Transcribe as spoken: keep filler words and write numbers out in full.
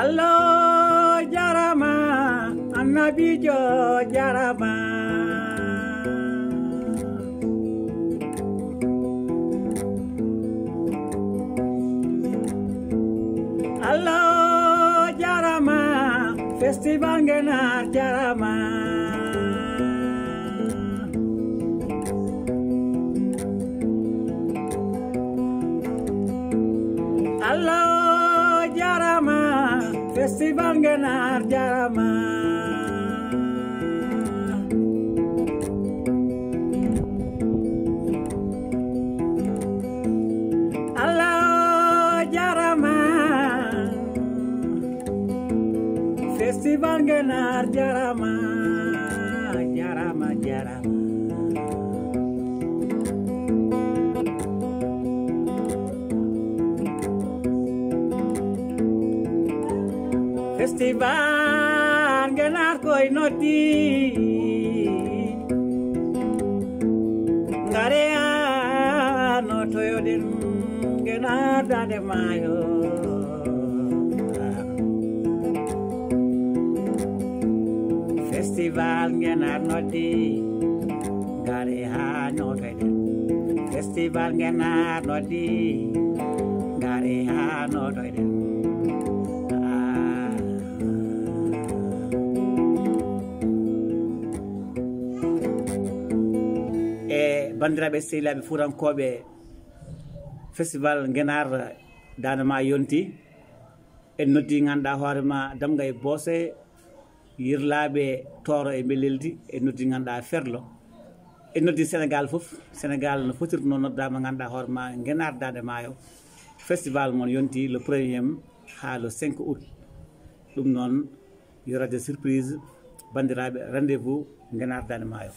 Allah jarama, annabijo jarama. Allah jarama, festival Ngenar jarama. Allah jarama, festival Ngenar jarama. Allah jarama, festival Ngenar jarama, jarama, jarama. Festival Ngenar koy noddi. Ngare haa nootoyoɗen Ngenar Daande Maayo. Festival Ngenar noddi. Ngare haa nootoyoɗen. Festival Ngenar noddi. Ngare haa nootoyoɗen. Ah. E banndiraaɓe sehilaaɓe fuutankooɓe, festival Ngenar Daande Maayo yonti. En noddi, ngannduɗaa hoore ma, Damga e Boose, Yirlaaɓe Tooro e Mbeleldi, en noddi, ngannduɗaa, Ferlo. En noddi Senegaal fof. Senegaal no fotirnoo noddaama, ngannduɗaa hoore ma, Ngenar Daande Maayo. Festival mon yonti le premier haa le cinq août. Ɗum noon, yo radio surprise, banndiraaɓe, rendez-vous Ngenar Daande Maayo.